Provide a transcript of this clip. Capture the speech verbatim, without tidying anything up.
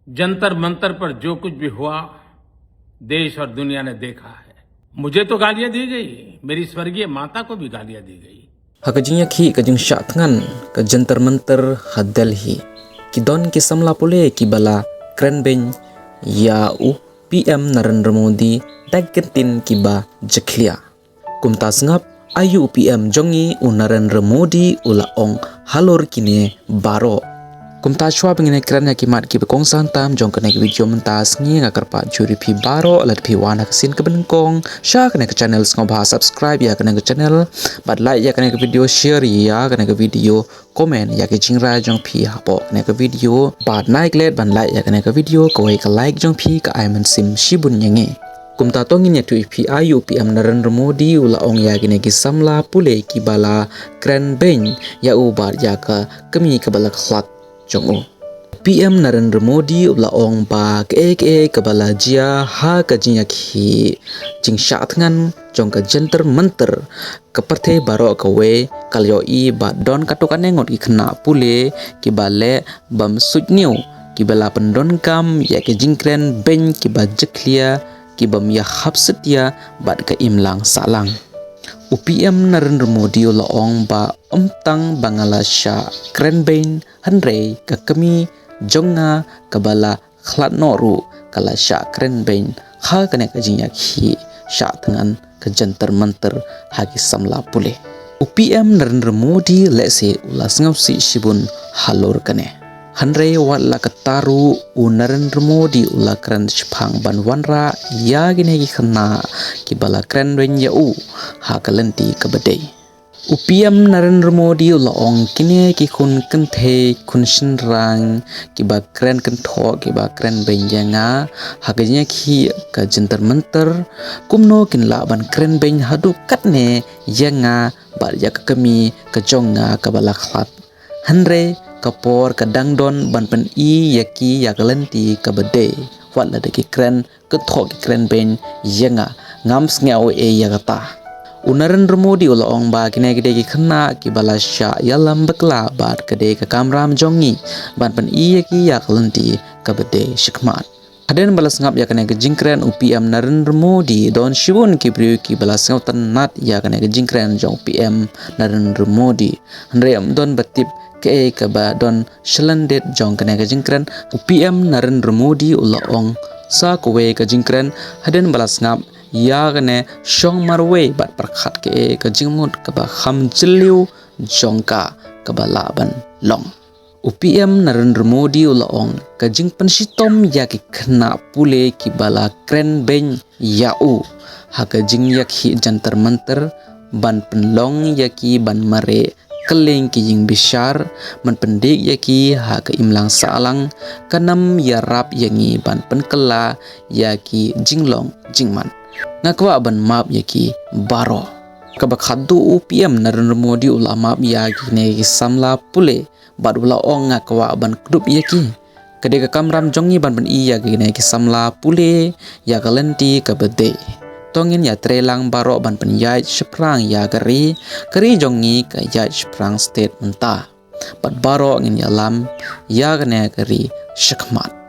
जंतर मंतर पर जो कुछ भी हुआ, देश और दुनिया ने देखा है। मुझे तो गालियां दी गई, मेरी स्वर्गीय माता को भी गालियां दी गई। Ha ka jingïakhih ka jingshah thngan ka Jantar Mantar ha Delhi, ki don ki samla pule kiba la kren beiñ ïa u P M Narendra Modi da ki kyntien kiba jakhlia. Kumta sngap, aïu u P M jong ngi u Narendra Modi u la ong halor kine baroh. Kumta shuwa ba ngin ïakren ïa ki mat kiba kongsan tam jong kane ka video mynta ka sngi, nga kyrpad jur ïa phi baroh lada phi wan ha ka sien kaba nyngkong sha kane ka channel, sngewbha subscribe ïa kane ka channel bad like ïa kane ka video, share ïa kane ka video, comment ïa ki jingrai jong phi hapoh kane ka video bad nai klet ban like ïa kane ka video, kawei ka like jong phi ka ai mynsiem shibun ïa ngi. Kumta to ngin ïathuh ïa phi, aïu u P M Narendra Modi u la ong ïa kine ki samla pule kiba la kren beiñ ïa u bad ïa ka kmie kaba la khlad jong u. P M Narendra Modi u la ong ba kaei kaei kaba la jia ha ka jingïakhih jingshah thngan jong ka Jantar Mantar, ka pyrthei baroh kawei ka la ïohi bad don katto katne ngut ki khynnah pule kiba leh bym suidñiew, kiba la pyndonkam ïa ki jingkren beiñ kiba jakhlia, kibym ïahap satia bad ka imlang sahlang. U P M Narendra Modi u la ong ba ym tang ba nga la shah kren beiñ, hynrei ka kmie jong nga kaba la khlad noh ruh ka la shah kren beiñ ha kane ka jingïakhih shah thngan ka Jantar Mantar ha ki samla pule. U P M Narendra Modi lehse u la sngewsih shibun halor kane. Hynrei wat la katta ruh, u Narendra Modi u la kren shaphang ban wanrah ïa kine ki khynnah kiba la kren beiñ ïa u ha ka lynti kaba dei. U P M Narendra Modi u la ong, kine ki khun kynthei khun shynrang kiba kren kynthoh, kiba kren beiñ ïa nga ha ka jingïakhih ka Jantar Mantar, kumno kin lah ban kren beiñ haduh katne ïa nga bad ïa ka kmie ka jong nga kaba la khlad. Hynrei ka por ka dang don ban pyni ïa ki ïa ka lynti kaba dei. Wat lada ki kren kynthoh, ki kren beiñ ïa nga, ngam sngew ei ïa kata. U Narendra Modi u la ong ba kine ki dei ki khynnah kiba la shah ïalam bakla bad ka dei ka kamram jong ngi ban pyni ïa ki ïa ka lynti kaba dei shakhmat. Hadien ba la sngap ïa kane ka jingkren u P M Narendra Modi, don shibun ki briew kiba la sngewtynnat ïa kane ka jingkren jong u P M Narendra Modi. Hynrei ym don ba tip kaei kaba don shalyndet jong kane ka jingkren. U P M Narendra Modi u la ong sa kawei ka jingkren hadien ba la sngap ïa kane shong marwei bad pyrkhat kaei ka jingmut kaba kham jylliew jong ka kaba lah ban long. U P M Narendra Modi u la ong, ka jingpynshitom ïa ki khynnah pule kiba la kren beiñ ïa u ha ka jingïakhih Jantar Mantar ban pynlong ïa ki ban mareh kylleng ki ïing bishar, ban pyndik ïa ki ha ka imlang sahlang, kan ym ïarap ïa ngi ban pynkylla ïa ki jinglong jingman. Nga kwah ban map ïa ki baroh. Kaba khatduh, u P M Narendra Modi u la map ïa kine ki samla pule bad u la ong, nga kwah ban kdup ïa ki. Ka dei ka kamram jong ngi ban pyni ïa kine ki samla pule ïa ka lynti kaba dei. To ngin ïatreilang baroh ban pynïaid shaphrang ïa ka ri, ka ri jong ngi ka ïaid shaphrang stet mynta. Bad baroh ngin ïalam ïa kane ka ri shakhmat.